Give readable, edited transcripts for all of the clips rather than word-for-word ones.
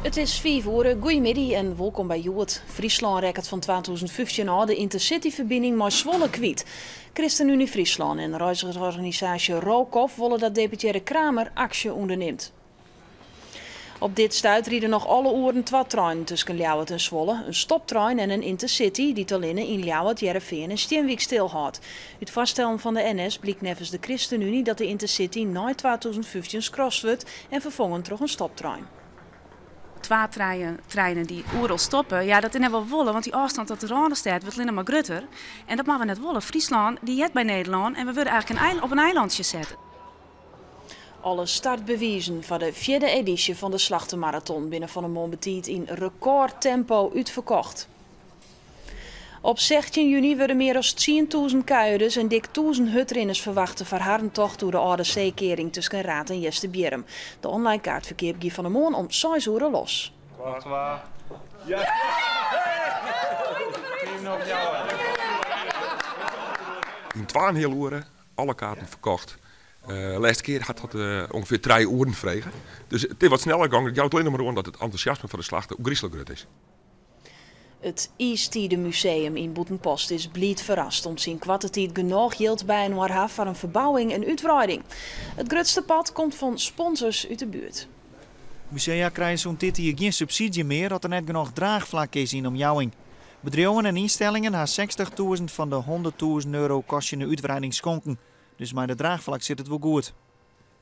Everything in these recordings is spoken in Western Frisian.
It is 5 oere, goeiemiddei en wolkom by Hjoed. Fryslân rekket fan 2015 ôf de intercityferbining mei Zwolle kwyt. ChristenUnie Fryslân en reizigersorganisaasje ROCOV wolle dat deputearre Kramer aksje ûndernimt. Op dit stuit ride noch alle oeren twa treinen tusken Ljouwert en Zwolle. In stoptrein en in intercity dy't allinne yn Ljouwert, Hearrenfean en Stienwyk stilhâldt. Ut foarstellen fan de NS blykt neffens de ChristenUnie dat de intercity nei 2015 skrast wurdt en ferfongen troch in stoptrein. Twa treinen dy't oeral stoppe, ja, dat is net wat we wolle, want dy ôfstân tot de Rânestêd wurdt allinnich mar grutter. En dat moatte we net wolle. Fryslân dy heart by Nederlân en we wurde eigentlik op in eilantsje set. Alle startbewizen foar de fjirde edysje fan de Slachtemaraton binne fan 'e moarn betiid yn rekôrtempo útferkocht. Op 16 juny wurde mear as 10.000 kuierders en dik 1000 hurdrinners ferwachte foar harren tocht oer de âlde seekearing tusken Raard en Easterbierrum. De online kaartferkeap gie fan 'e moarn om 6 oere los. Twa, ja! Yn twaenheal oere alle kaarten ferkocht. Lêste kear hat dat ûngefear trije oeren frege. Dus it is wat sneller gong. It jout allinnich mar oan dat it entûsjasme foar de Slachte ôfgryslik grut is. It Iistidemuseum yn Bûtenpost is bliid ferrast om't se yn koarte tiid genôch jild byinoar ha foar in ferbouwing en útwreiding. It grutste part komt fan sponsors út de buert. Musea krije sûnt dit jier gjin subsydzje mear as der net genôch draachflak is yn omjouwing. Bedriuwen en ynstellingen ha 60.000 fan de 100.000 euro kostjende útwreiding skonken. Dus mei de draachflak sit it wol goed.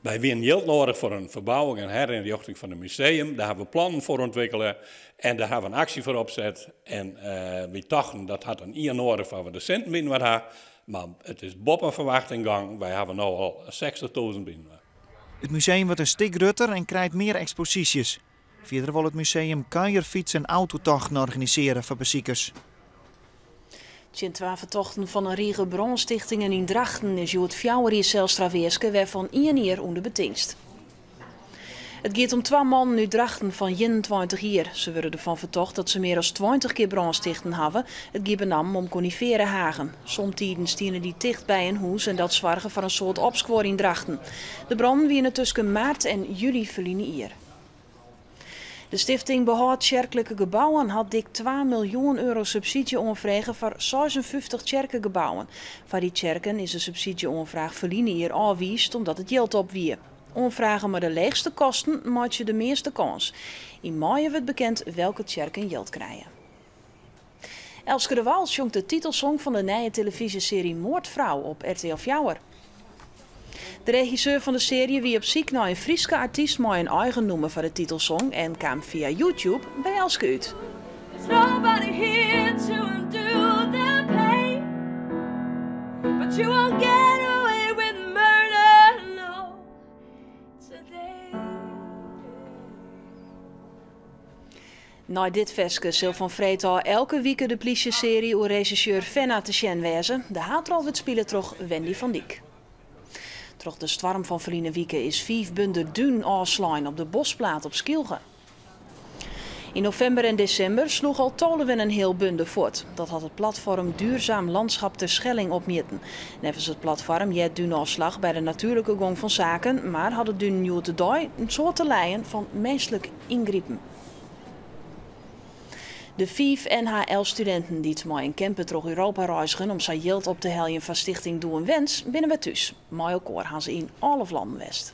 Wy wienen jild noadich foar in ferbouwing en herynrjochting fan it museum. Dêr hawwe we plannen foar ûntwikkele en dêr hawwe we in aksje foar opset. En wy tochten dat hat in jier noadich foar we de sinten byinoar ha. Mar it is boppe ferwachting gong. Wy hawwe no al 60.000 byinoar. It museum wurdt in stik grutter en krijt mear eksposysjes. Fierder wol it museum kuierfyts en autotochten organisearje foar besikers. Tsjin twa fertochten fan in rige brânstichtingen yn Drachten is hjoed 4 jier selstraf easke, wêrfan ien jier ûnder betingst. It giet om twa mannen út Drachten fan 21 jier. Se wurde derfan fertocht dat se mear as 20 kear brânstichten hawwe. It giet benammen om konifearehagen. Somtiden stiene dy ticht by in hûs en dat soarge foar in soad opskuor yn Drachten. De brannen wiene tusken maart en july ferline jier. De stifting Behâld Tsjerklike Gebouwen hat dik 2 miljoen euro subsydzje oanfrege foar 56 tsjerkegebouwen. Foar dy tsjerken is de subsydzje-oanfraach ferline jier ôfwiisd omdat it jild op wie. Oanfragen mei de leechste kosten meitsje de measte kâns. Yn maaie wurdt bekend welke tsjerken jild krije. Elske DeWall sjongt de titelsong fan de nije telefyzjesearje Moordvrouw op RTL 4. De regisseur fan de searje wie op syk nei in Fryske artyst mei in eigen nûmer foar de titelsong en kaam fia YouTube by Elske út. There's nobody here to undo the pain, but you won't get away with murder, no, today. Nei dit ferske sil fan freed ôf elke wike de plysjesearje oer regisseur Fenna te sjen wêze. De haadrol wurdt spile troch Wendy van Dyk. Troch de stoarm fan ferline wike is 5 bunder dún ôfslein op de Bosplaat op Skylge. Yn novimber en desimber sloech al tolve in heal bunder fuort. Dat hat it platfoarm Duurzaam Landschap Terschelling opmjitten. Neffens it platfoarm heart dúnôfslach by de natuerlike gong fan saken, mar hat it dún hjoed-de-dei in soad te lijen fan minsklik yngripen. De 5 NHL-studinten dy't mei in camper troch Europa reizgen om sa jild op te heljen foar stichting Doe een Wens, binne wer thús. Mei elkoar ha se yn 11 lannen west.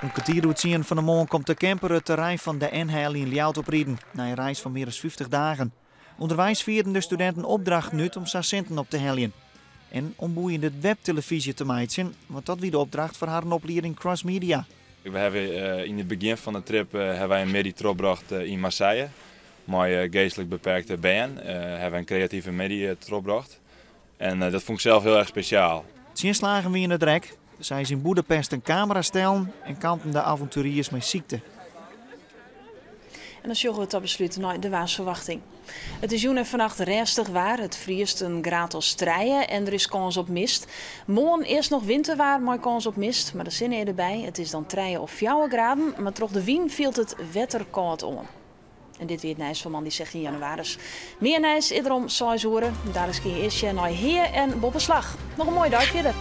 Om 10:15 fan 'e moarn komt de camper it terrein fan de NHL yn Ljouwert opriden, nei in reis fan mear as 50 dagen. Underweis fierden de studinten opdrachten út om sa sinten op te heljen. En om boeiende webtelevyzje te meitsjen, want dat wie de opdracht foar harren oplieding Cross Media. We hawwe yn it begjin fan de trip hawwe wy in middei trochbrocht yn Marseille mei geastlik beperkte bern. Hawwe we in kreative middei trochbrocht en dat fûn ik sels hiel erch spesjaal. Tsjinslagen wiene der ek. Sa is yn Boedapest in kamera stellen en kampten de avonturiers mei sykte. En dan sjogge we ta beslút nei de waarsferwachting. It is jûn en fannacht rêstich waar. It friest in graad as 3 en der is kâns op mist. Moarn earst noch winterwaar mei kâns op mist, mar de sinne is derby. It is dan 3 of 4 graden, mar troch de wyn fielt it wetterkâld oan. En dit wie it nijs fan moandei 16 jannewaris. Mear nijs is der om 6 oere. Dêr kinne je earst sjen nei Hea en Boppeslach. Noch in moaie dei fierder.